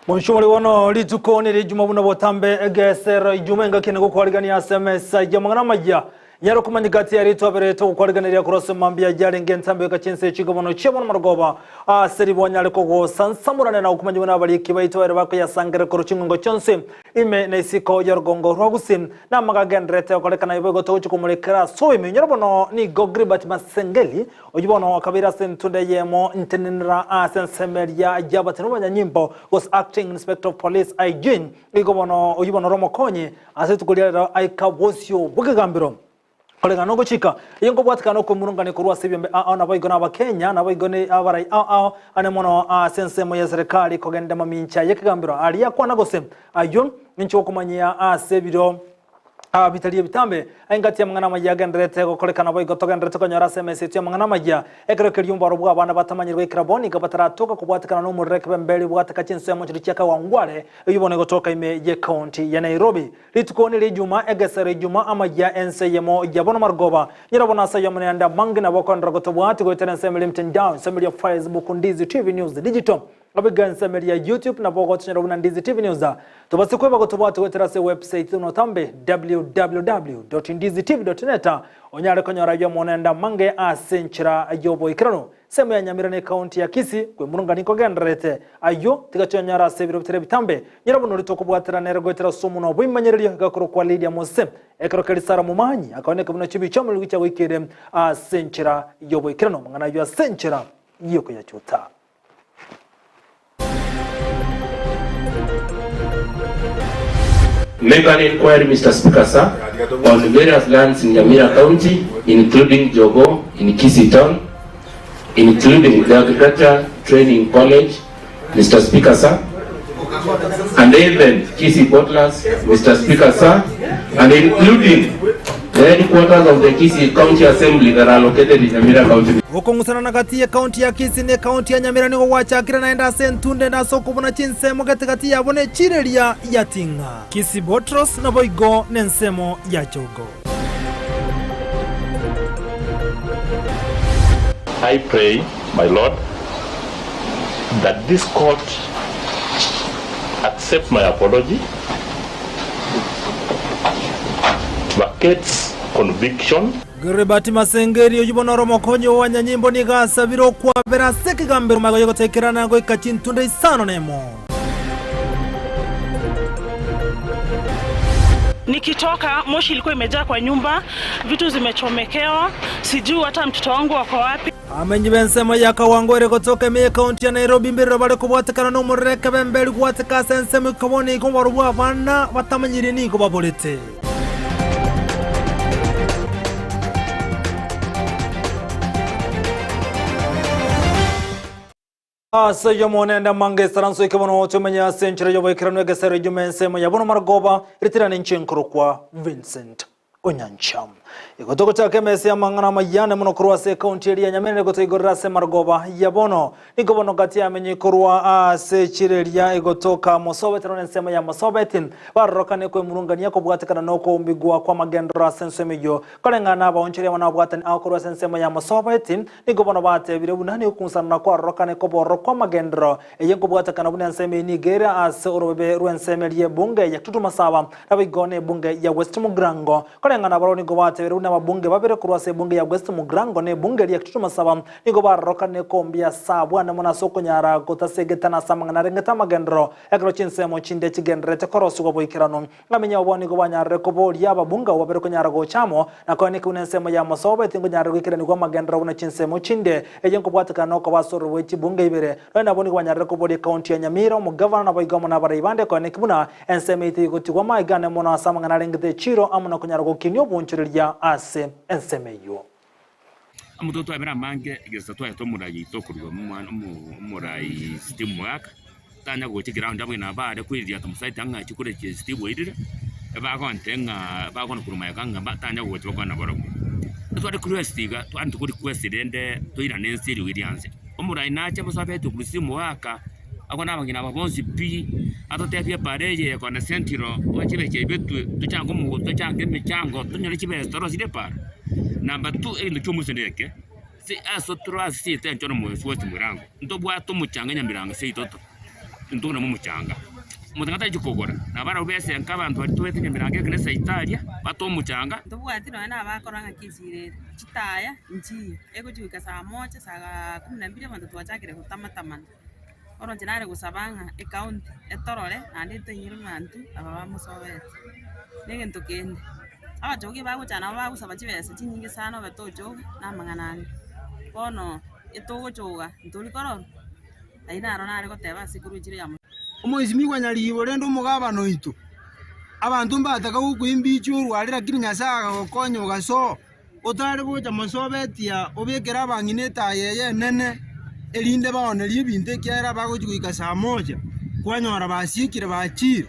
Monchomori bono rituko nere ijuma buna botambe egesero ijuma engaki ene gokwarigania ase emesa y'amang'ana amaya nyare okomanya gati ya rito abere togokwariganeria korwa ase mambia yarenge entambe goika chinse echigo bono chia bono marogoba ase ribo nyare kogosansamorana na gokomanya buna abariki baito baere bakoyasangerera korwa chingongo chionsi ime na isiko y'orogongo rwa Gusii Namagagendererete gokorekana ibo igo togochia komorekera ase oboimenyero bono nigo Gilbert Masengeli, oyio bono akabeire ase entunda eyemo ntenenera ase ensemo eria y'abatene b'abanyanyimbo gose Acting Inspector of Police IG, igo bono oyio bono ore omokonyi ase rituko ria rero aika bosio bw'ekegambero. Koreng'ana nogochika, eyio nkobwatekana nokwemurungania korwa ase ebiombe ao naboigo n'Abakenya, naboigo ne abarai ao ao ane mono ase ensemo ye serikali kogenda mamincha y'ekegambero aria akwana gose ayio ninche gokomanyia ase ebiro bitari ebitambe. Engati y'amang'ana amayia agendererete gokorekana boigo togendererete konyora ase emesa yaito y'amang'ana amayia. Ekero keria omobaro bw'abana batamanyire goikera bo nigo bataratoka kobwatekana nomorero ekebemberi bwateka chinsemo chiria chia Kawangware eyio bono egotoka ime y'ecounty ya Nairobi. Rituko neri ijuma, egesero ijuma, amayia ense eyemo yabo namarogoba. Nyirabo nase ayomo naende amange nabo okoenderera gotobwati goetera ensemo eria emtandao, ensemo eria Facebook, Ndizi TV News Digital, abiga ensemo eria YouTube nabo ogotunyora buna Ndizi TV News. Tobase kweba gotobwati goetera ase website notambe www.ndizitv.net onyare konyora ayomo naende amange ase enchera y'oboikeranu. Ensemo ya Nyamira ne County ya Kisii kwemurungania nkogendererete. Ayio tiga toyanyore ase ebiro bitari ebitambe. Nyora buna oria tokobwaterana ere goetera ase omonwa bw'ebimanyererio egakorokwa Lydia Mose. Ekero keria Sara omomanyi akaoneka buna chibi chi'omorero chiagoikeire ase enchera y'oboikeranu amang'ana ayio ase enchera y'okoyachuta. Make an inquiry Mister Speaker sir on various lands in Nyamira County including Jogoo in Kisii town including the Agriculture Training College Mister Speaker sir and even Kisii Bottlers Mister Speaker sir and including the headquarters of the Kisii County Assembly that are located in Nyamira County. Okong'usana na gati y'ekaunti ya Kisii na ekaunti ya Nyamira nigo gwachakire naende ase entunde na ase okobuna chinsemo gati gati yabo ne chireria ya Ting'a. Kisii Botros naboigo nensemo ya Jogoo. I pray, my Lord, that this court accept my apology, vacates conviction. Gilbert Masengeri, oyio bono ore omokonyi o banyanyimbo nigo asabire okwabera ase ekegambero magega y'ogotekerana goika chintunda isano nemo. Nikitoka moshi ilikuwa imejaa kwa nyumba, vitu zimechomekewa, sijui hata mtoto wangu ako wapi. Abamenyi b'ensemo ya Kawango ere gotoka ime y'ekaunti ya Nairobi mbirero bare kobwatekana nomorero ekebemberi gwateka ase ensemo ikabona igo barobwo abana batamanyiri nigo baborete. Ase ayio monende amange esaranso eke bono tomenye ase enchera y'oboikeranu egesero ejuma ensemo ya bono marogoba ritirane inche nkorokwa Vincent Onyancha. Igo togochaka emesa y'amang'ana amayia mono korwa ase ekaunti eria ya Nyamira nigo toigorera ase marogoba ya bono. Nigo bono gati yamenye korwa ase echiro eria egotoka Mosobeti nonya ensemo ya Mosobeti barorokane kwemurungania kobwatekana nokoumbigwa kw'amagenderero ase ensemo eyio. Koreng'ana abaonchoria amo nababwatani ao korwa ase ensemo ya Mosobeti nigo bono batebire buna nigo okong'usanana kwarorokane kobororo kw'amagenderero eye nkobwatekana buna ensemo eye nigo ere ase orobebe rw'ensemo eria y'ebunge ya Kitutu Masaba naboigo n'ebunge ya West Mugirango. Koreng'ana barobwo nigo batebire buna ababunge babere korwa ase ebunge ya West Mugirango n'ebunge eria ya Kitutu Masaba Nigo barorokane kombia ase abwo ande mono ase okonyara gotasegetana ase amang'ana arengete amagenderero, ekero chinsemo chinde chigendererete korosigwa boikeranu. Ng'amenye abwo nigo banyarire koboria ababunge abwo babere konyara gocha amo, na koeneki buna ensemo ya mosobo etingonyarire goikeranigwa amagenderero buna chinsemo chinde, eye nkobwatekana nokoba ase ororo bwe chibunge ibere. Nonya nabwo nigo banyarire koboria ekaunti ya Nyamira, omogavana naboigo amo nabarai bande koeneki buna ensemo eye tegotigwa amaiga ande mono ase amang'ana arengete echiiro amo na konyara gokinia obonchoreria ase ensemo eyio. Amatuko twabere amange egesa twaete omorai oito okorwa omwana omo omorai Steve Mogaka, tanya gocha eground abwo nabo bare koiriria tomosaete ang'e achie kore Steve oirire, ebagontebia ng'a bagokwana korwa magega ng'a ba tanya gocha bakwane nabarobwo. Ekero tware request iga, twarente ko request rende toirane ense eriogi rianse. Omorai nache mosabete okorwa Steve Mogaka, abwo na abang'ina aba bonsi pi, atotebie epara eye ya kona central, bono chibesa ebetwe, tochange omo tochange emechango tonyore chibesa torosirie epara. Number two, egento kia omoisia neke, ase ase tore ase seito enchera omoeso ase morango, ntobwate omochanga nyamirango seito to. Intwe namo omochanga. Omochanga tari kogora, na barabwo besenka abanto baria tobete Nyamirango ekero esaito aria, batoe omochanga. Ntobwati nonya na abakora ng'aki echiro ere, chitaya nchiyo, egochi goika saa moja, saa kumi na mbili abanto twachakire gotamatamana. Bono inche nare gosaba ng'a ecounty etorore naende etoinyore ng'a intwe aba bamosobete. Na egento kende, abachogi bagocha nabo bagosaba chibesa chinyinge sana obe tochoga na amang'ana ande. Bono etogochoga ntori korora. Ayio naro nare goteba ase korwa echiro ya. Omoisimigwa nyaribo rende omogabana oito, abanto mbataka gokwa imbichi orware lakini Nyasae agagokonya ogasoa, otare gocha mosobetia obekere abang'ina etaya eye enene, erinde baonerie ebinto ekiagera bagochia goika saa moja, kwanyora basiekire bachire.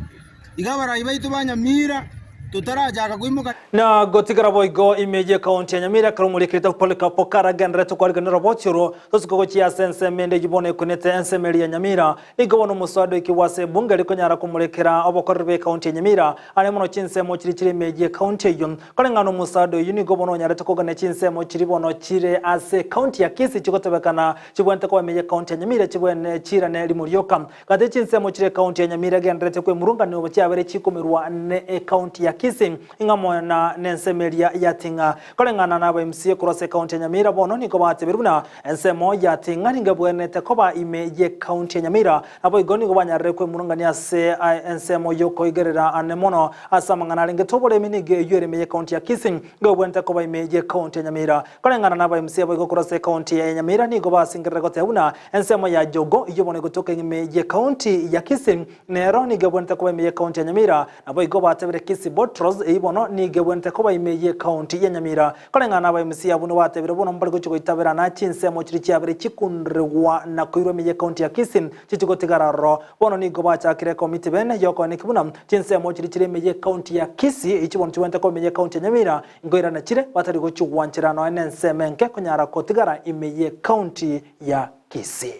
Iga abarai baito ba Nyamira totarachaka koimoka. Na gotigara boigo ime y'ekaunti ya Nyamira ekero omorikirite Polycarp karagenderete kwarigania oroboti orwo rosiko gochia ase ensemo ende eyio bono ekunete ensemo eria ya Nyamira. Nigo bono omoswada oikigwe ase ebunge rikonyara komorekera obokoreri bw'ekaunti ya Nyamira are mono chinsemo chiria chire ime y'ekaunti eyio. Koreng'ana omoswada oyio nigo bono onyarete kogania chinsemo chiria bono chire ase ekaunti ya Kisii chigotebekana chibwenerete koba ime y'ekaunti ya Nyamira chibwene chirane rimo rioka. Gati chinsemo chire ekaunti ya Nyamira egendererete kwemurungania obo chiabere chikomerwa ne ekaunti ya Kisii ing'amo na nensemo eria ya Ting'a. Koreng'ana na aba MCA korwa ase ekaunti ya Nyamira bono nigo batebirie buna ensemo ya Ting'a nigo ebwenerete koba ime y'ekaunti ya Nyamira naboigo nigo banyarire kwemurungania ase ensemo yokoigerera ane mono ase amang'ana arengete oboremi nigo eyio ere ime y'ekaunti ya Kisii nigo ebwenerete koba ime y'ekaunti ya Nyamira. Koreng'ana na aba MCA boigo korwa ase ekaunti ya Nyamira nigo basingerere goteba buna Ensemo ya Jogoo eyio bono egotoka ime y'Ekaunti ya Kisii, nero nigo ebwenerete koba ime y'Ekaunti ya Nyamira. Naboigo batebire Kisii Botros eyio bono nigo ebwenerete koba ime y'Ekaunti ya Nyamira. Koreng'ana na aba MCA abwo nigo batebire bono mbare gochia goitaberana chinsemo chiria chiabere chikunrigwa na koirwa ime y'Ekaunti ya Kisii chichigotigara aroro. Bono nigo bachakire ekomiti bene y'okoeneki buna chinsemo chiria chire ime y'Ekaunti ya Kisii echio bono chibwenerete koba ime y'Ekaunti ya Nyamira Nkoirana chire batari gochia gwanchera nonya nensemo enke konyara kotigara ime y'Ekaunti ya Kisii.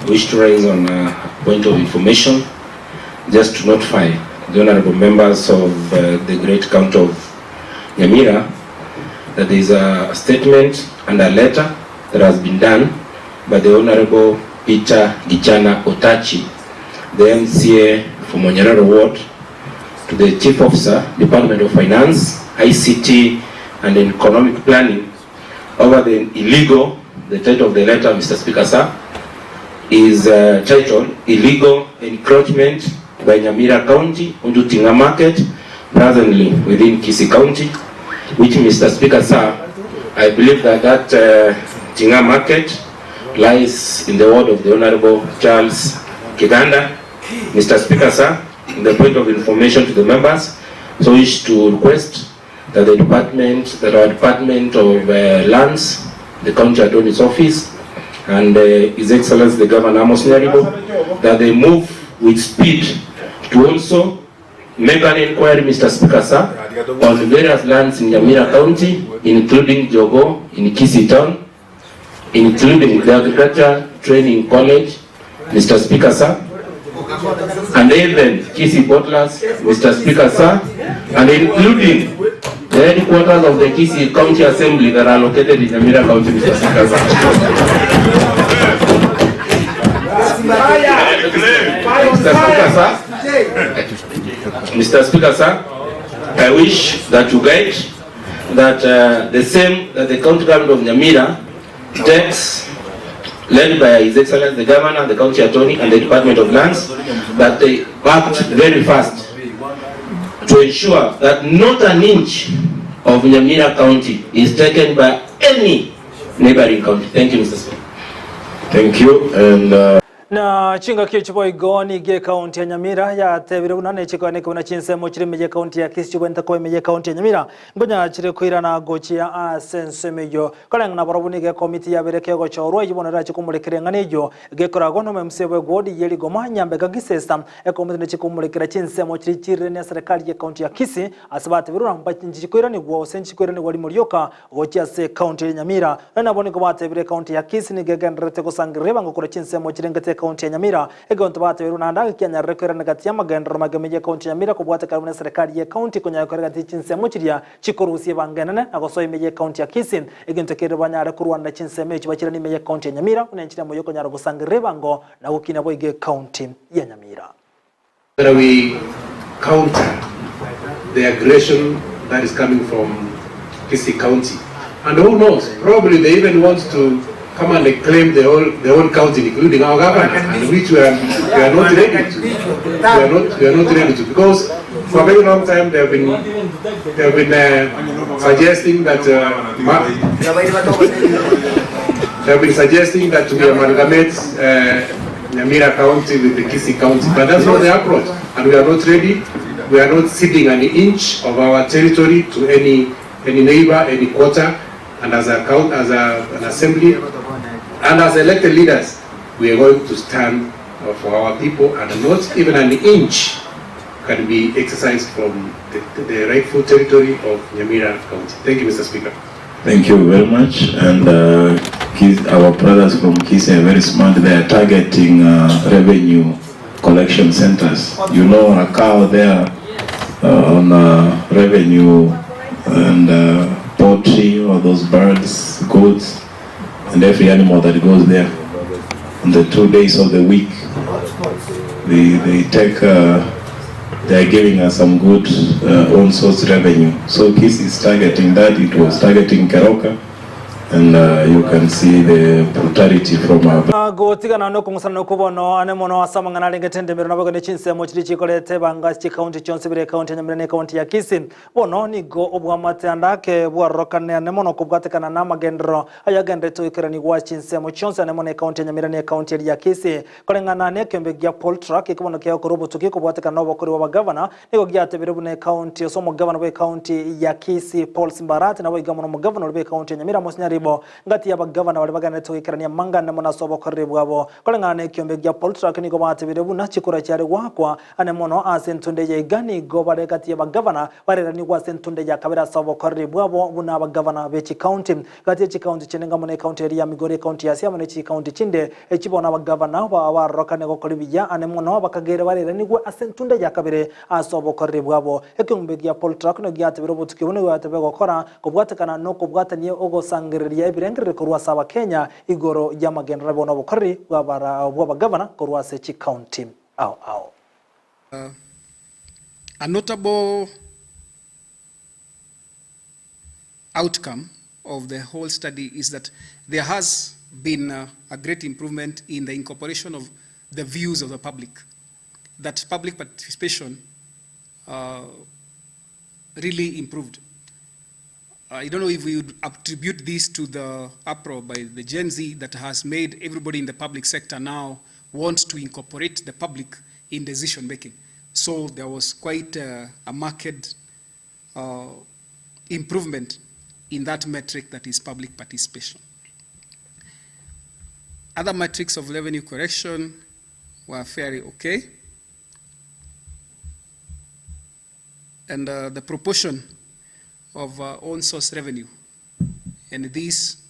Wish to raise on a point of information just to notify the honorable members of the great county of Nyamira that there is a statement and a letter that has been done by the honorable Peter Gichana Otachi, the MCA for Monyerero Ward, to the Chief Officer, Department of Finance, ICT and Economic Planning over the illegal, the title of the letter, Mr. Speaker, sir, is uh, titled Illegal Encroachment by Nyamira County onto Tinga Market, presently within Kisii County, which, Mr. Speaker, sir, I believe that that uh, Tinga Market lies in the ward of the Honorable Charles Kiganda. Mr. Speaker, sir, the point of information to the members, so wish to request that the department, that our department of uh, lands, the county attorney's office, and uh, His Excellency the Governor Amos Nyaribo, that they move with speed to also make an inquiry, Mr. Speaker, sir, on various lands in Nyamira County, including Jogo in Kisii Town, including the Agriculture Training College, Mr. Speaker, sir, and even Kisii Bottlers, Mr. Speaker, sir, and including the headquarters of the Kisii County Assembly that are located in Nyamira County, Mr. Speaker, sir. Mr. Speaker, sir, Mr. Speaker, sir, I wish that you guide that uh, the same that the county government of Nyamira takes led by His Excellency the Governor, the County Attorney, and the Department of Lands, that they act very fast to ensure that not an inch of Nyamira County is taken by any neighboring county. Thank you, Mr. Speaker. Thank you. And, uh... Na chingaki echi boigo nigo ekaunti ya Nyamira yatebire buna nechikoaneke buna chinsemo chire ime y'ekaunti ya Kisii chibwenerete koba ime y'ekaunti ya Nyamira nkonya chire koirana gochia ase ensemo eyio. Koreng'ana barobwo nigo ekomiti yabere kegochorwa eyio bono erache komorekera eng'ana eyio gekoragwa na omomca bw'ewodi ye Rigoma Nyambega Gisesa. Ekomiti neche komorekera chinsemo chiria chirire ne eserekari y'ekaunti ya Kisii ase batebire buna nchikoiranigwa gose nchikoiranigwa rimo rioka Gochia ase ekaunti ya Nyamira, nonya nabo nigo batebire ekaunti ya Kisii nigo egendererete gosangereria ebango korwa chinsemo chirengete ekaunti. ekaunti ya Nyamira. Egento batebeirwe naende ake kianyarire koirana gati y'amagenderero magima y'ekaunti ya Nyamira kobwatekana buna eserekari y'ekaunti ekonyara koira gati chinsemo chiria chikorusia ebanga enene na gosoa ime y'ekaunti ya Kisii. Egento keria banyare korwanera chinsemo echi bachirane ime y'ekaunti ya Nyamira buna enchera emo y'okonyara gosangerera ebango na gokina boigo ekaunti ya Nyamira. Whether we counter the aggression that is coming from Kisii County. And who knows, probably they even want to come and claim the whole, the whole county, including our governor, and which we are, we are not ready to. We are not, we are not ready to, because for a very long time they have been, they have been uh, suggesting that uh, they have been suggesting that we amalgamate uh, Nyamira County with the Kisii County, but that's not the approach, and we are not ready. We are not ceding an inch of our territory to any any neighbor, any quarter, and as a count, as a, an assembly, and as elected leaders, we are going to stand for our people, and not even an inch can be exercised from the, the rightful territory of Nyamira County. Thank you, Mr. Speaker. Thank you very much. And uh, our brothers from Kisii are very smart. They are targeting uh, revenue collection centers. You know, a cow there uh, on uh, revenue and uh, poultry or those birds, goats, and every animal that goes there. On the two days of the week, they, they take, uh, they are giving us some good uh, own source revenue. So KISS is targeting that. It was targeting Keroka, and uh, you can see the brutality from our gotigana nokong'usana nokobono ane mono ase amang'ana arenge tendemero naboigo ne chinsemo chiria chikorete ebanga chikaunti chionsi bire ekaunti ya Nyamira na ekaunti ya Kisii. Bono nigo obwamate ande ake bwarorokane ane mono kobwatekana na amagenderero ayagenderete goikeranigwa chinsemo chionsi ane mono ekaunti ya Nyamira na ekaunti eria ya Kisii. Koreng'ana na ekeombe gia Poltrack ekebono kiagokorwa obotuki kobwatekana na obokori bw'abagavana nigo giatebire buna ekaunti ase omogavana bw'ekaunti ya Kisii Paul Simba Arati naboigo amo nomogavana oria bw'ekaunti ya Nyamira Amos Nyaribo ngati y'abagavana baria baganerete goikerania amang'ana mono ase obokoreri bwabo. Koreng'ana nekiombe gia Poltrack nigo batebire buna chikura chiare goakwa ane mono ase entunde eye iga nigo bare gati y'abagavana bareranigwe ase entunde ya kabere ase obokoreri bwabo buna abagavana be chikaunti. Gati ye chikaunti chinde ngamo ne ekaunti eria ya Migori, ekaunti ya Siaya amo ne chikaunti chinde echi bono abagavana bao barorokane gokora ebiya ane mono bakagere bareranigwe ase entunde ya kabere ase obokoreri bwabo. Ekeombe gia Poltrack nigo giatebire obotuki obo nigo giatebire gokora Kobwatekana nokobwatania ogosangereria ebirengererio korwa ase Abakenya igoro y'amagenderero abo nobokoreri bw'abagavana korwa ase chikaunti ao ao. A notable outcome of the whole study is that there has been a great improvement in the incorporation of the views of the public, that public participation uh, really improved. I don't know if we would attribute this to the uproar by the Gen Z that has made everybody in the public sector now want to incorporate the public in decision making. So there was quite a marked uh, improvement in that metric that is public participation. Other metrics of revenue correction were fairly okay. And uh, the proportion of uh, own source revenue. And this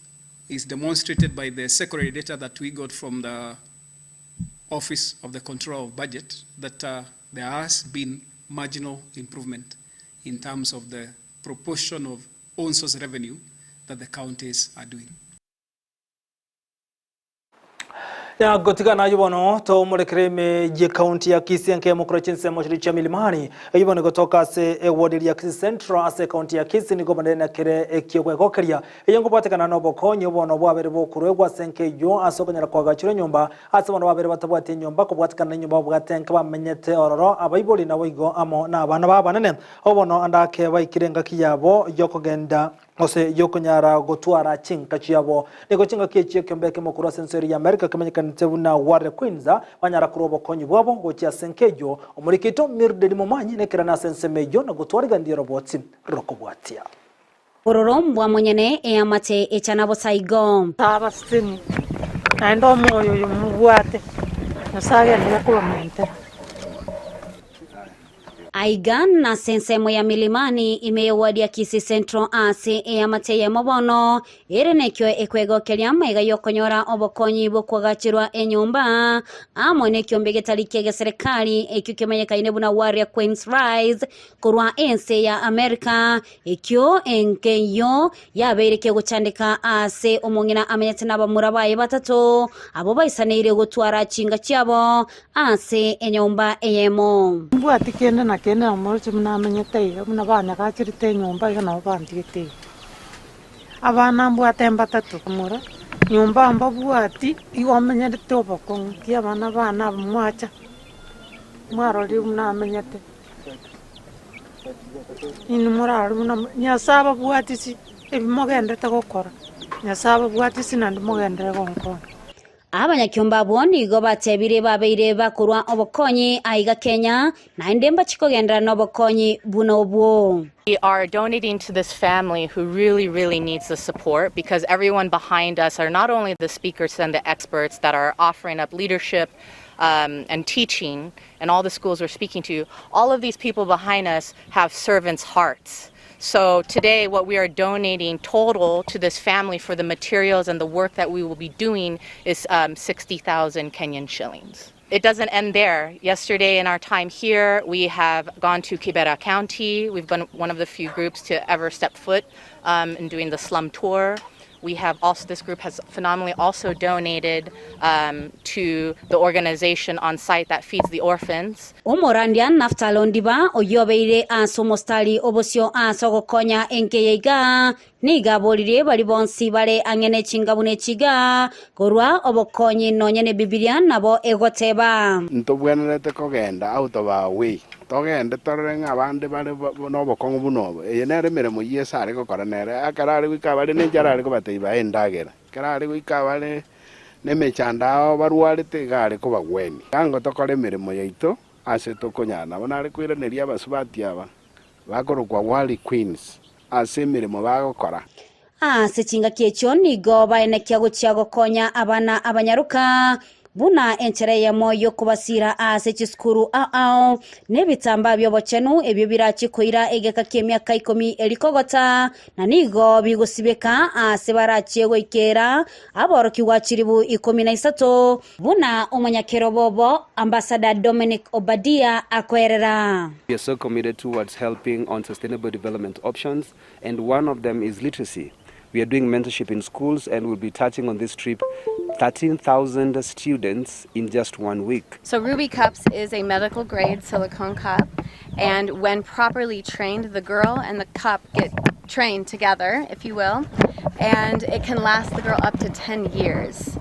is demonstrated by the secondary data that we got from the Office of the Control of Budget that uh, there has been marginal improvement in terms of the proportion of own source revenue that the counties are doing. Gotigana ayio bono tomorekere ime y'ekaunti ya Kisii enkemo korwa chinsemo chiria chia Milimani. Eyio bono egotoka ase eward eria ya Kisii Central ase ekaunti ya Kisii nigo bonde nakere ekiogwegokeria. Eyio nkobwatekana nobokonyi obono bwabere bokoruegwa ase enka eyio ase okonyara koagachera enyomba ase bono babere batabwati enyomba kobwatekana nenyomba babwate enka bamenyete ororo abaibori naboigo amo nabana babo abanene. Obono ande ake baikire engaki yabo yokogenda gose yokonyara gotwara chinka chiabo. Nigo chingaki echi ekeombe ekemo korwa ase ense eria y'Amerika kemenyekanete buna Warre Queens banyara korwa obokonyi bwabo gochia ase enka eyio. Omoriki oito Mildred Momanyi nekerane ase ensemo eyio na gotwariganirie oroboti rokobwatia. Bororo mbwa monyene eamate echana bosa igo. Abasesenie, naende omoyo oyo mobwate, Nyasae agenderere kobamentera. Aiga nase ensemo ya Milimani, ime y'eward ya Kisii Central ase eamate eyemo bono ere nekio ekwegokeria amaiga y'okonyora obokonyi bw'okoagacherwa enyomba amo nekiombe getari ki'egeserekari ekio kemanyekaine buna Warrior Queens Rise korwa ense ya America ekio enkeyio yabeire kegochandeka ase omong'ina amenyete nabamura baye batato abwo baisaneire gotwara chinga chiabo ase enyomba eyemo. Timbwati kende na kende na moroche buna amenyete iga, buna banyagacherete enyomba iga nabo bantigete iga. Abana mbwate mbatato mura, nyomba mbabwati, igo omenyerete obokong'u, ki abana bane aba mwacha, mwarorire buna amenyete. Inwe morarore buna Nyasae ababwatisi ebi mogenderete gokora, Nyasae ababwatisi naende mogenderere gonkonya. Abanyakiombe abwo nigo batebire babeire bakorwa obokonyi aiga Kenya, naende mbachie kogenderera nobokonyi buna obwo. We are donating to this family who really, really needs the support because everyone behind us are not only the speakers and the experts that are offering up leadership um, and teaching, and all the schools we're speaking to, all of these people behind us have servants' hearts. So today, what we are donating total to this family for the materials and the work that we will be doing is um, 60,000 Kenyan shillings. It doesn't end there. Yesterday, in our time here, we have gone to Kibera County. We've been one of the few groups to ever step foot um, in doing the slum tour. We have also, this group has phenomenally also donated um, to the organization on site that feeds the orphans. Omorandia Naftali Ondiba, oyio obeire ase omositari obosio ase ogokonya enka eye iga, nigo aboririe baria bonsi bare ang'e ne chingabu ne chiga korwa obokonyi nonya n'Ebibilia nabo egoteba. Ntobwenerete kogenda out of our way, togende torore ng'a abande bare nobokong'u buna obo. Eye nere emeremo Yeso are gokora nere. Ekero are goika abare nenchara are kobatebia bae endagera. Ekero are goika abare nemechando ao barwarete iga are kobagwenia. Iga tokore emeremo yaito ase tokonyara. Nabo nare koiraneria abasubati aba bakorokwa Wali Queens ase emeremo bagokora. Ase chingaki echio nigo baenekia gochia gokonya abana abanyaroka buna enchera eyemo y'okobasiira ase chisukuru ao ao, na ebitambaa bi'obochenu ebio birachie koira egeka ki'emiaka ikomi erikogota, na nigo bigosibeka aase barachie goikera aborokigwa chilifu ikomi na isato, buna omonyakerobo obo Ambassador Dominic Obadia akoerera. We are so committed towards helping on sustainable development options and one of them is literacy. We are doing mentorship in schools and we'll be touching on this trip 13,000 students in just one week. So Ruby Cups is a medical grade silicone cup and when properly trained the girl and the cup get trained together, if you will, and it can last the girl up to 10 years.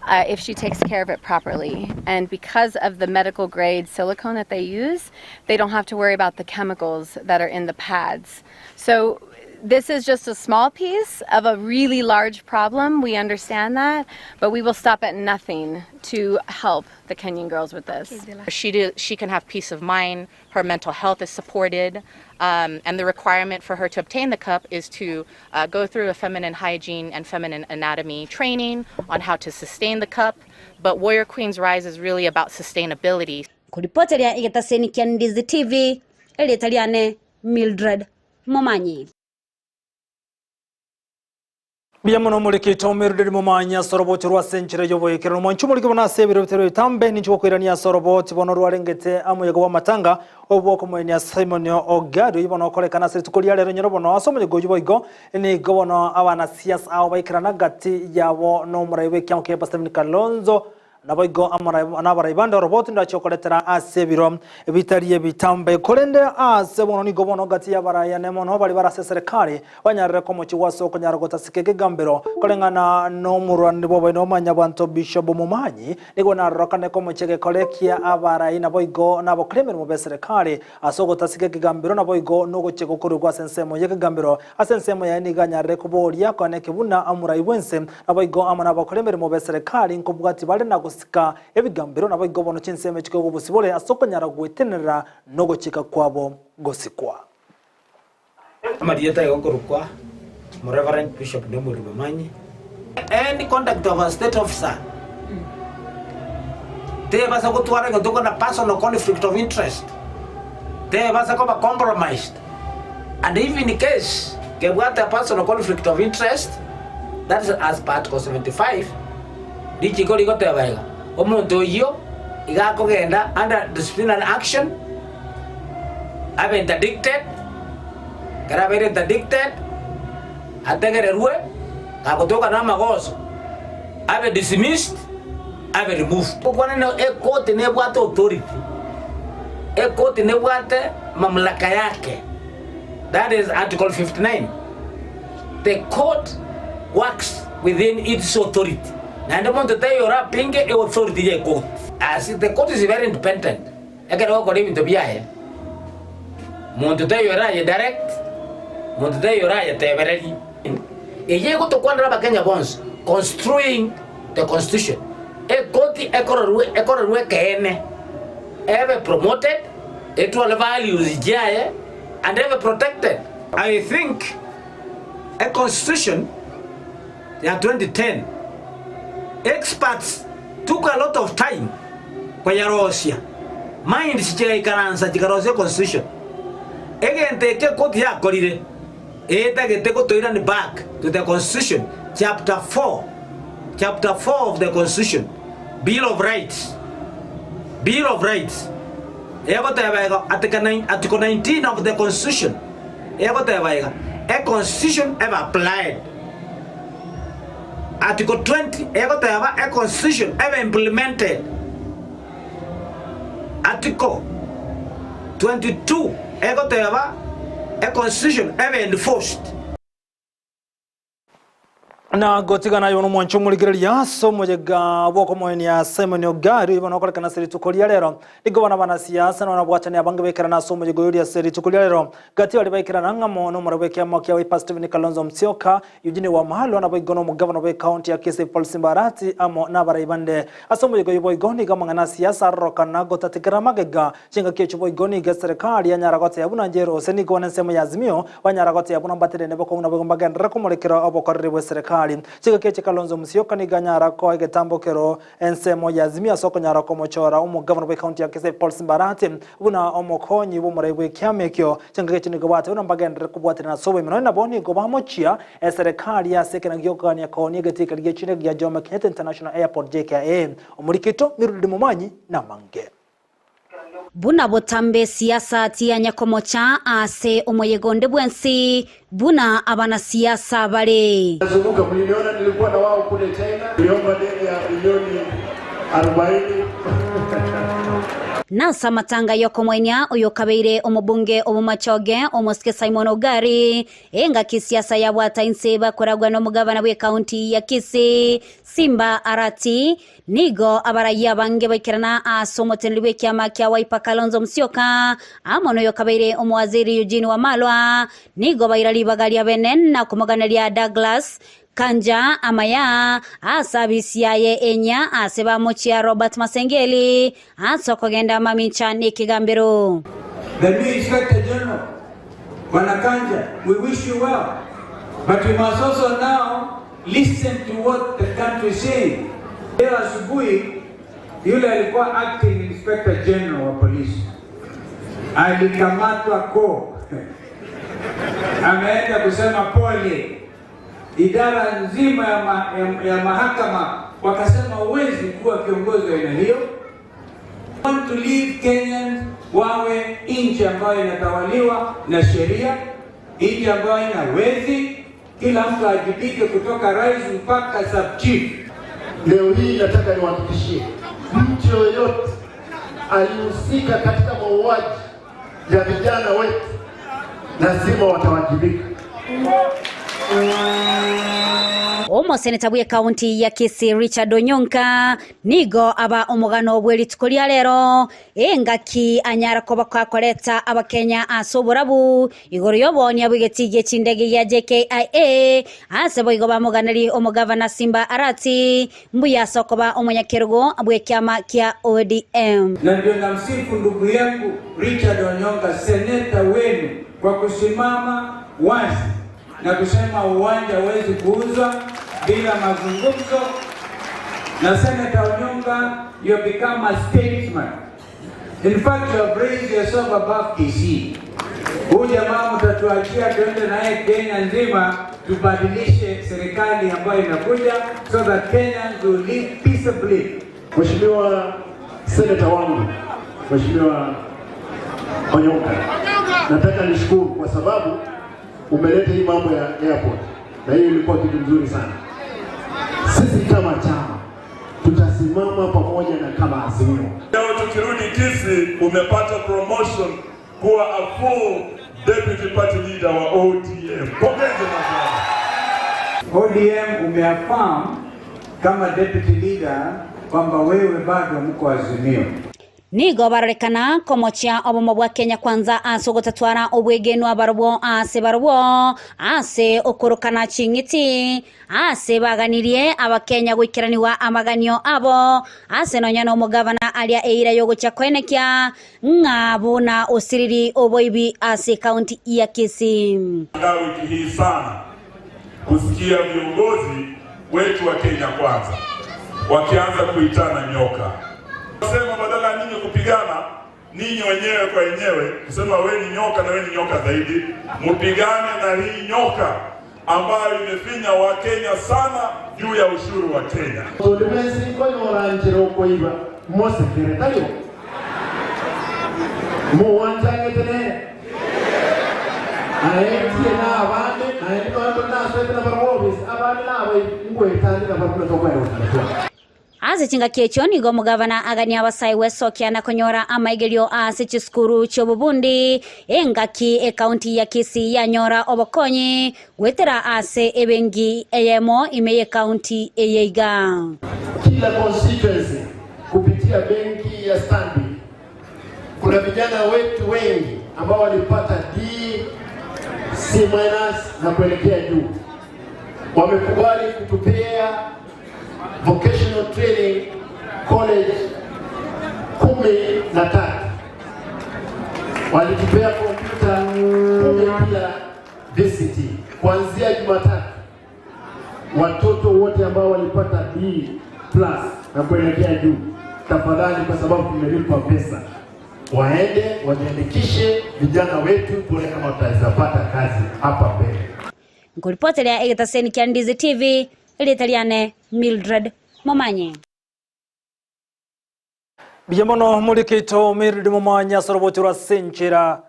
Uh, if she takes care of it properly. And because of the medical grade silicone that they use, they don't have to worry about the chemicals that are in the pads. So this is just a small piece of a really large problem. We understand that, but we will stop at nothing to help the Kenyan girls with this. She, do, she can have peace of mind, her mental health is supported, um, and the requirement for her to obtain the cup is to uh, go through a feminine hygiene and feminine anatomy training on how to sustain the cup. But Warrior Queens Rise is really about sustainability. Kuripoteria egetaseni kia Ndizi TV, erieta riane Mildred Momanyi. Mbuya mono omorikito omeruderi momanya ase oroboti rwa ase enchera y'oboikeranu. Mwanche omoriki bono ase ebiro bitari bitambe ninche gokoirania ase oroboti bono rwarengete amoyega bw'amatanga obw'okomoenia Simon Ogari oyio bono okorekana ase rituko ria rero nyoro bono ase omoyega oyio boigo nigo bono abanasiasa ao baikerana gati yabo n'omorai bw'ekiango kia Stephen Kalonzo Naboigo amo nabarai bande oroboti ndachie gokoretera ase ebiro bitari ebitambe. Korende aase bono nigo bono gati y'abarayane mono baria bare ase eserekari banyarire komochigwa ase okonyara gotasika ekegambero. Koreng'ana nomorwani bw'oboene o Mwanyabanto Bishop Momanyi, nigo narorokane komochia egekore kia abarai naboigo nabakori emeremo b'eserekari ase ogotasika ekegambero naboigo nogochia gokorigwa ase ensemo y'ekegambero. Ase ensemo yaye nigo anyarire koboria kwane buna omorai bw'ense, naboigo amo nabakora emeremo b'eserekari nkobwatia bare na gosika ebigambero, naboigo bono chinsemo chikoegwa obosibore ase okonyara gwetenenera nogochika kwabo gosikwa. Amarieta igo korokwa Omoreverend Bishop Dominic Momanyi. Any conduct of a state officer tebasa gotwara egento kona personal conflict of interest. Tebasa koba compromised and if in case kebwate a personal conflict of interest, that is as per article 75, richiko rigoteba iga, omonto oyio iga akogenda under disciplinary action, abe interdicted, ekero abeire interdicted, ategererwe, gagotoka namagoso, abe dismissed, abe removed. Gokwana na ekoti nebwate authority, ekoti nebwate mamlaka yake, that is article 59, the court works within its authority, naende monto taiyo orapinge eauthority ya ekoti. As the court is very independent, ekero egokora ebinto biaye, monto taiyo oraye direct, monto taiyo orayetebererie. Eye egotokwanera abakenya bonsi, construing the constitution, ekoti ekorerwe ekorerwe ekeene, ebe promoted, etware values chiaye and ebe protected. I think a constitution ya 2010 experts took a lot of time koyerosia, minds chigaikaransa chikarosia constitution. Egento eke ekoti yakorire Etagete gotoirani back to the constitution chapter 4 chapter 4 of the constitution bill of rights bill of rights egoteba iga article 19 of the constitution egoteba iga a constitution ebe applied article 20 egoteba a constitution ebe implemented Article 22 egoteba a constitution ebe enforced. Na gotigana aye bono omwanche omorigereria ase omoyega bw'okomoenia Simon Ogari, oyio bono okorekana ase rituko ria rero. Nigo bono abanasiasa na abanabwatani abange baikerana ase omoyega oyo oria ase rituko ria rero. Gati baria baikerana ng'amo nomorabwo bw'ekiama kia Wiper Stephen Kalonzo Musyoka, Eugene Wamalwa naboigo nomogavana bw'ecounty ya Kisii Paul Simba Arati amo nabarai bande. Ase omoyega oyio boigo nigo amang'ana a siasa arorokana gotatigera magega. Chingaki echio boigo nigo eserekari yanyara goteba buna njerose nigo bono ensemo ya Azimio banyara goteba buna mbatenene bokong'u naboigo mbagenderere komorekera obokoreri bw'eserekari. Chingaki echi Kalonzo Musyoka nigo anyara koa egetambokero ensemo ya Azimio ase okonyara komochora omogavana bw'ecounty ya Kisii Paul Simba Arati buna omokonyi bw'omorai bw'ekiama ekio. Chingaki echi nigo bateba buna mbagenderere kobwaterana ase oboime nonya nabo nigo bamochia Eserekari ase ekerengo gi'okogania koonia egetii keria gie chindege gia Jomo Kenyatta International Airport, JKIA. Omorikito, Mildred Momanyi namange. Buna botambe siasa tiyanya komocha ase omoyega onde bwensi buna abanasiasa bare. Nazunguka, mliniona nilikuwa na wao kule China, niliomba deni ya bilioni 40. Nase amatanga y'okomoinia oyokabeire omobunge omomachoge omosike Simon Ogari, Engaki siasa yabwata inse bakoragwa nomogabana bw'ekaunti ya Kisii, Simba Arati, nigo abarayia abange baikerana ase omoteneneri bw'ekiama kia Wiper Kalonzo Musyoka amo noyokabeire omowaziri Eugene Wamalwa nigo baira ribaga ria bene na komoganeria Douglas Kanja amaya ase abisi yaye enyia ase bamochia Robert Masengeli ase okogenda mamincha nekegambero. The new Inspector General, Bwana Kanja, we wish you well, but you must also now listen to what the country is saying. Leo asubuhi yule alikuwa acting Inspector General wa polisi alikamatwa ko ameenda kusema pole idara nzima ya, ma, ya, ya mahakama wakasema huwezi kuwa kiongozi wa aina hiyo. Want to leave Kenyans wawe nchi ambayo inatawaliwa na sheria, nchi ambayo ina wezi, kila mtu ajibike kutoka rais mpaka sub chief. Leo hii nataka niwahakikishie mtu yoyote alihusika katika mauaji ya vijana wetu lazima watawajibika. Omoseneta bw'ekaunti ya Kisii Richard Onyonka nigo aba omogano bwe rituko ria rero engaki anyara koba kakoreta abakenya ase oborabu igoro y'oboonia bw'egetii gie chindege gia JKIA ase boigo bamoganeri omogavana Simba Arati mbuya ase okoba omonyakerogo bw'ekiama kia ODM. Na ndio namsifu ndugu yangu Richard Onyonka, seneta wenu, kwa kusimama wazi na kusema uwanja huwezi kuuzwa bila mazungumzo. Na Senator Onyonka, you have become a statesman. In fact, you have raised yourself above Kisii. Huyu jamaa mtatuachia tuende naye Kenya nzima tubadilishe serikali ambayo inakuja so that Kenyans will live peaceably. Mheshimiwa seneta wangu, Mheshimiwa Onyonka, nataka nishukuru kwa sababu umeleta hii mambo ya airport, na hiyo ilikuwa kitu mzuri sana. Sisi kama chama tutasimama pamoja na kama Azimio. Leo tukirudi Kisii, umepata promotion kuwa a full deputy party leader wa ODM. Pongezi na ODM umeaffirm kama deputy leader kwamba wewe bado mko Azimio. Nigo barorekana komochia obomo bwa Kenya Kwanza ase ogotatwara obwegenwa barobwo ase barobwo ase okorokana ching'iti ase baganirie abakenya goikeranigwa amaganio abo ase nonya na omogavana aria eira yogochia koenekia ng'a buna osiriri oboibi ase ekaunti ya Kisii. Andaa wiki hii sana kusikia viongozi wetu wa Kenya Kwanza wakianza kuitana nyoka, sema badala ya ninyi kupigana ninyi wenyewe kwa wenyewe, kusema we ni nyoka na we ni nyoka zaidi, mupigane na hii nyoka ambayo imefinya Wakenya sana juu ya ushuru wa Kenya. Tondu bensi konyoranjira okoiba mosekere taribo muwanjangete nere aetie na abande naende nondo nasoete na barabwo office abande nabo ngwetandika barabwo tokoegotaratwa Ase chingaki echio nigo omogavana agania abasae gwesokia na konyora amaigerio ase chisukuru chi'obobundi engaki ekaunti ya Kisii yanyora obokonyi goetera ase ebenki eyemo ime y'ekaunti eye iga. Kila constituency kupitia benki ya Stanbic kuna vijana wetu wengi ambao walipata D, C minus na kuelekea juu, wamekubali kutupea vocational training college 13 walitupea kompyuta 10 pia VCT. Kuanzia Jumatatu watoto wote ambao walipata D plus na kuelekea juu, tafadhali, kwa sababu tumelipa pesa, waende wajiandikishe vijana wetu, tuone kama tutaweza pata kazi hapa mbele. Nkoripoteria egetaseni kia Ndizi TV, erieta riane Mildred Momanye. Mbuya mono morikeito Mildred Momanye ase orobocho rwa ase enchera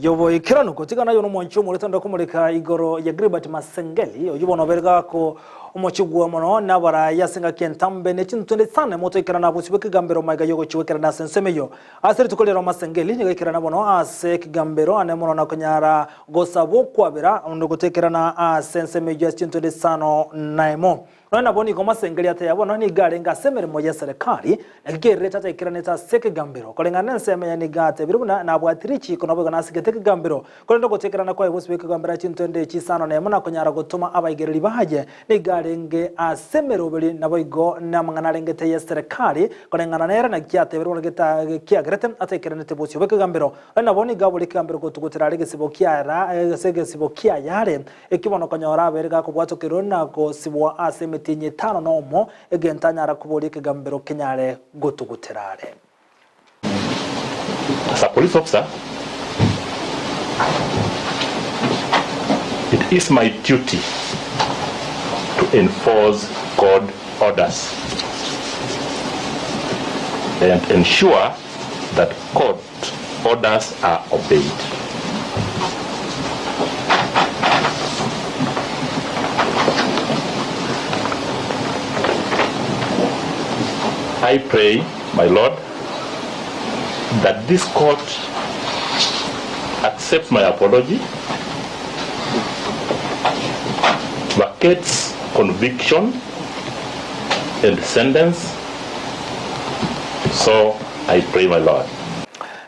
y'oboikeranu gotigana aye nomwanchi omorete onde komoreka igoro ya Gilbert Masengeli oyio bono obere gako omochigwa mono nabarayi ase engaki entambe ne chinto sana motoikerana abosio bw'ekegambero maiga y'ogochiwekerana ase ensemo eyio ase rituko riaro Masengeli nigo aikerana bono ase ekegambero ane mono na konyara gosaba okwabera onde gotoikerana ase ensemo eyio ase chinto isano na emo. Nonya nabo nigo Masengeli atebia bono nigo arenge ase emeremo y'eserekari, naki kererete ataikeranete ase ekegambero. Koreng'ana nensemo eye nigo atebire buna nabwati richiiko naboigo nasigete ekegambero, korende ogotekerana kwaye bosio bw'ekegambero chinto ende chisano nemo na konyara gotoma abaigereri baye. Nigo arenge ase emeroberi naboigo namang'ana arengete y'eserekari, koreng'ana nere naki atebire buna geta kiagerete ataikeranete bosio bw'ekegambero. Nonya nabo nigo abore ekegambero gotugutera are egesibo kiara ase egesibo kiaye are Eki bono konyora abeire gakobwatokerwa na gosibwa ase emetienyi etano nomo, egento anyara koboria ekegambero kenyare gotugutera are. As a police officer, it is my duty to enforce court orders and ensure that court orders are obeyed. I pray, my Lord, that this court accepts my apology, vacates conviction and sentence. So I pray, my Lord.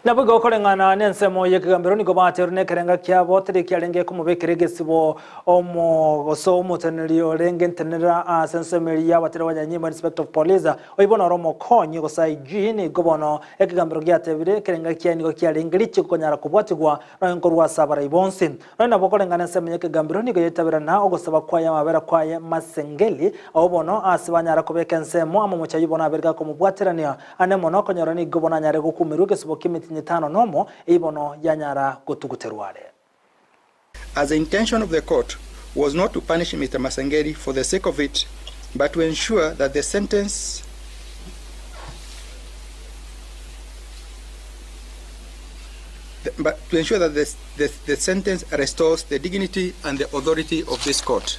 Naboigo koreng'ana nensemo y'ekegambero nigo baterwe nekerenga kiabo teri kiarenge komobekera egesibo omo gose omoteneneri orenge ntenenera ase ensemo eria y'abateri abanyanyimbo Inspector of Police oyio bono ore omokonyi gose IG nigo bono ekegambero giatebire ekerenga kiaye nigo kiarenge richiko konyara kobwatigwa nonya nkorwa ase abarai bonsi. Nonya nabo koreng'ana ensemo y'ekegambero nigo yaitaberana ogosaba kwaye amabera kwaye Masengeli abwo bono ase banyara kobeka ensemo amamocho ayio bono abere gakomobwaterania Ane mono okonyora nigo bono anyare gokumerwa egesubo ki'emetienyi etano nomo, eyio bono yanyara gotuguterwa are. As the intention of the court was not to punish Mister Masengeli for the sake of it, but to ensure that the sentence but to ensure that the, the, the sentence restores the dignity and the authority of this court.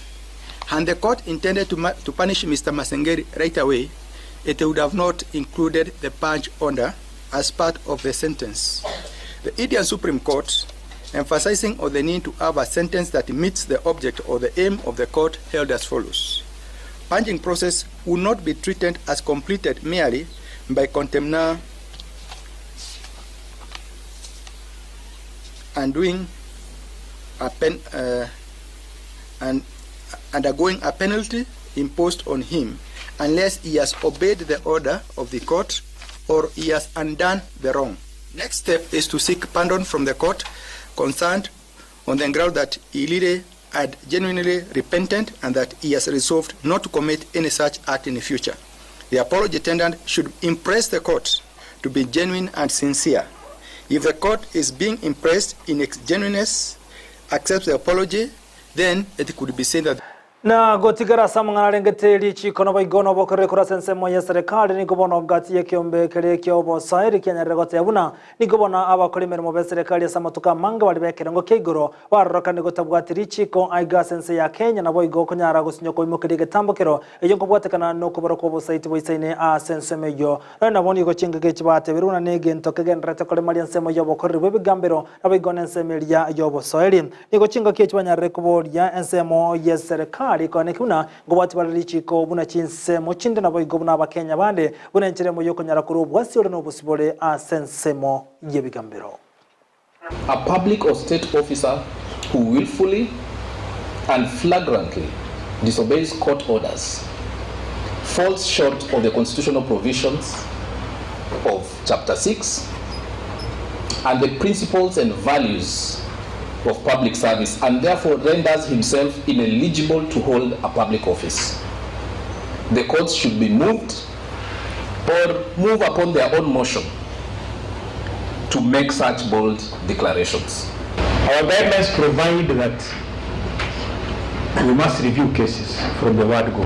And the court intended to, to punish Mr. Masengeli right away, it would have not included the punch order as part of the sentence. The Indian Supreme Court, emphasizing on the need to have a sentence that meets the object or the aim of the court, held as follows. Punching process will not be treated as completed merely by contemnor and doing a pen, and undergoing a penalty imposed on him unless he has obeyed the order of the court or he has undone the wrong. Next step is to seek pardon from the court concerned on the ground that he really had genuinely repented and that he has resolved not to commit any such act in the future. The apology tendered should impress the court to be genuine and sincere. If the court is being impressed in its genuineness, accepts the apology, then it could be said that Na gotigara ase amang'ana arengete richiiko naboigo nobokoreri korwa ase ensemo y'eserekari, nigo bono gati y'ekeombe keria ki'obosaeri kianyarire gotebia buna nigo bono abakori emeremo b'eserekari ase amatuko amange baria b'ekerengo kia igoro barorokane gotabwati richiiko aiga ase ense ya Kenya naboigo okonyara gosinywa koimokeria egetambokero eyio nkobwatekana nokobora kw'obosaiti boisaine ase ensemo eyio. Nonya nabo nigo chingaki echi batebirie buna negento kegendererete koremaria ensemo y'obokoreri bw'ebigambero naboigo nensemo eria y'obosoeri. Nigo chingaki echi banyarire koboria ensemo y'eserekari koeneki buna nkobwati bare richiko buna chinsemo chinde naboigo buna abakenya bande buna enchera emo y'okonyara korwa obwasi ore nobosibore ase ensemo y'ebigambero. A public or state officer who willfully and flagrantly disobeys court orders falls short of the constitutional provisions of Chapter 6 and the principles and values of public service and therefore renders himself ineligible to hold a public office. The courts should be moved or move upon their own motion to make such bold declarations. Our guidelines provide that we must review cases from the word go.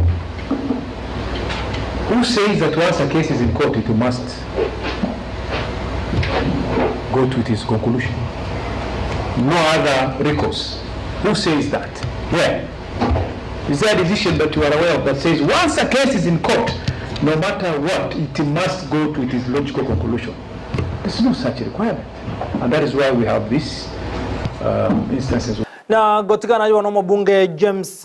Who says that once a case is in court, it must go to its conclusion? No other recourse. Who says that? Where? Is there a decision that you are aware of that says once a case is in court, no matter what, it must go to its logical conclusion? There's no such requirement. And that is why we have these um, instances. Na gotigana aywo nomobunge James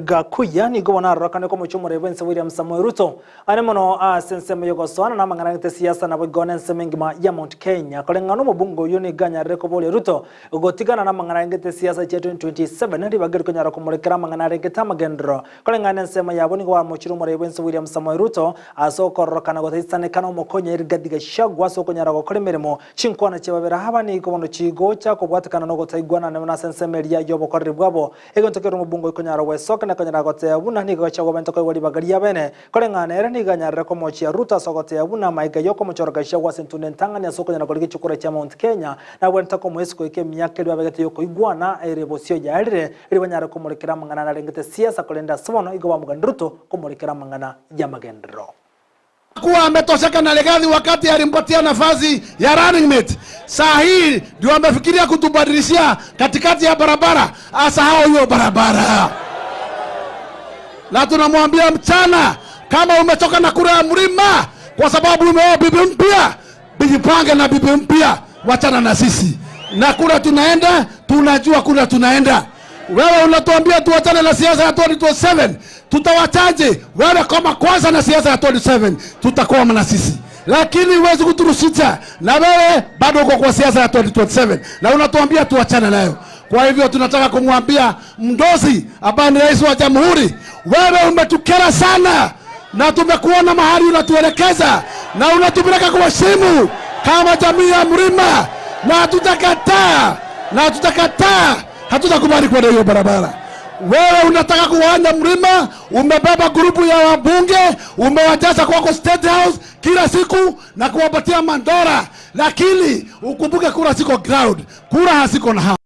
Gakuya nigo bono arorokane komochia omorei bw'ense William Samoei Ruto are mono ase ensemo y'ogosoana na amang'ana agete siasa naboigo nensemo engima ya Mount Kenya. Koreng'ana nomobunge oyio nigo anyarire koboria Ruto gotigana namang'ana arengete siasa chia 2027 ribaga rikonyara komorekera amang'ana arengete amagenderero. Koreng'ana nensemo yabo nigo bamochire omorei bw'ense William Samoei Ruto ase okororokana gotaisaneka nomokonyi Rigathi Gachagua ase okonyara gokora emeremo Chinkwana chi'ababere aba nigo bono chigocha kobwatekana nogotaigwana nemo ase ensemo eria y'obokoreri bwabo. Egento keria omobungo ikonyara gwesoka nekonyara goteba buna nigo gochia gobenta koigwa ribaga riabene. Koreng'ana nere nigo anyarire komochia Ruto ase ogoteba buna amaiga y'okomochora Gachagua ase entunda entang'ani ase okonyara korigia chikura chia Mount Kenya nabwenerete komoa isiko goika emiaka eria babegete y'okoigwana ere bosio yaerire erio banyare komorekera amang'ana narengete siasa korende ase bono igo bamogania Ruto komorekera amang'ana y'amagenderero. Kuwa ametosheka na Rigathi wakati alimpatia nafasi ya running mate. Saa hii ndio amefikiria kutubadilishia katikati ya barabara, asahau hiyo barabara. Na tunamwambia mchana, kama umechoka na kura ya mlima kwa sababu umeoa bibi mpya, jipange na bibi mpya, wachana na sisi. Na kura tunaenda, tunajua kura tunaenda. Wewe unatuambia tuachane na siasa ya 2027, tutawachaje? Wewe koma kwanza na siasa ya 2027, tutakwama na sisi. lakini huwezi kuturusisha, na wewe bado uko kwa siasa ya 2027 na unatuambia tuachane nayo. Kwa hivyo tunataka kumwambia Mdozi ambaye ni rais wa jamhuri, wewe umetukera sana na tumekuona mahali unatuelekeza na unatupeleka kwa simu kama jamii ya mlima, na hatutakataa na hatutakataa, hatutakubali kwenda hiyo barabara. Wewe unataka kuwanya mlima, umebeba grupu ya wabunge, umewajaza kwako State House kila siku na kuwapatia mandora, lakini ukumbuke kura ziko ground, kura haziko na hapa.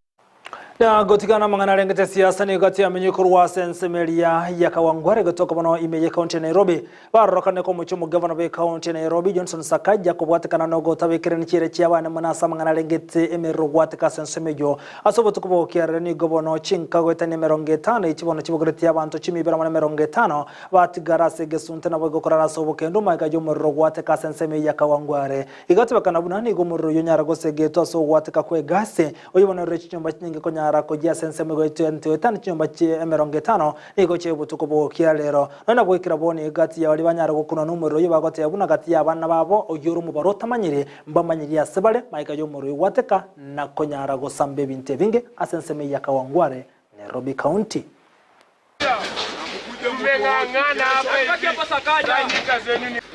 Na gotigana amang'ana arengete siasa nigo gati korwa ase ensemo eria ya Kawangware gotoka bono ime ye county ya Nairobi barorokane komochia omogavana bwe county ya Nairobi Johnson Sakaja kobwatekana na ogotabekerania chiira chia abana mono ase amang'ana arengete emerero gwateka ase ensemo eyio ase obotuko bogokiarera nigo bono chinka goetania emerongo etano echi bono chibogoretie abanto chimibere amo na emerongo etano batigara ase egesunte naboigo korara ase obokendo magega y'omorero gwateka ase ensemo eyio ya Kawangware Igatebekana buna nigo omorero oyio onyara gosegetwa ase ogwateka kw'egasi, oyobonerere chinyomba chinyinge konyara koyia ase ensemo igo etano chinyomba chi'emerongo etano nigo chia obotuko bogokia rero. Nonya nagoikera bono egati ya baria banyare gokunwa nomorero oyio bagoteba buna gati y'abana babo oyio ore omobaro otamanyiri, mbamanyirie ase bare magega y'omorero oyio gwateka na konyara gosamba ebinto ebinge ase ensemo eyio ya Kawangware, Nairobi County.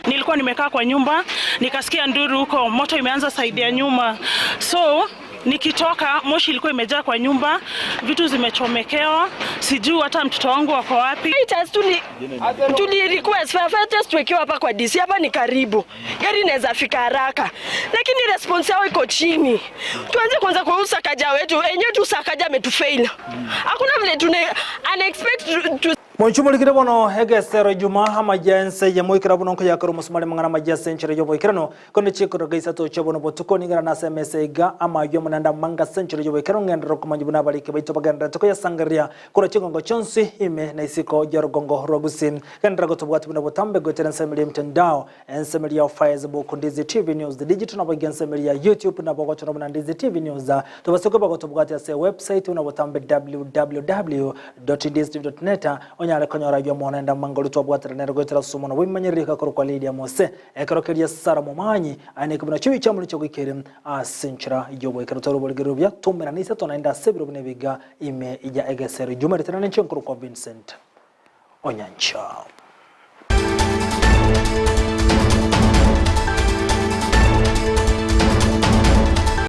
Nilikuwa nimekaa kwa nyumba nikasikia nduru huko, moto imeanza side ya nyuma, so nikitoka moshi ilikuwa imejaa kwa nyumba, vitu zimechomekewa, sijui hata mtoto wangu wako wapi. Fighters tuli, tuli request firefighters tuwekewe hapa kwa DC, hapa ni karibu, gari inaweza fika haraka, lakini response yao iko chini. Tuanze kwanza kwa Sakaja wetu enyewe tu Sakaja ametufail, hakuna vile tuna unexpect to Moinche morikire bono egesero ejuma amaya ense eye moikera buna nkoyakera omosumari amang'ana amaya ase enchera y'oboikeranu korende chikoroga isato chia bono botuko ning'irane ase emesa iga amayio amo naende amange ase enchera y'oboikeranu ng'enderere komanya buna abariki baito bagendererete koyasangereria korwa chingongo chionsi ime na isiko y'orogongo rwa Gusii. Genderera gotobwatia buna botambe goetera ensemo eria y'emtandao Ensemo eria ya Facebook, Ndizi TV News Digital, naboigo ensemo eria ya YouTube nabo ogochora buna Ndizi TV News. Tobase koba gotobwatia ase ewebsite buna botambe www.ndizitv.net onyare konyora ayio amo naende amangori twabwateranere goetera ase omonwa bw'ebimanyererio igakorokwa Lydia Mose. Ekero keria Sarah Momanyi aeneke buna chibi chiamoni chiagoikeire ase enchera y'oboikeranu. Tore oborigererio buya toumerane isato naende ase ebiro buna ebiga ime ya egesero. Ijuma ritanane inche nkorokwa Vincent Onyancha.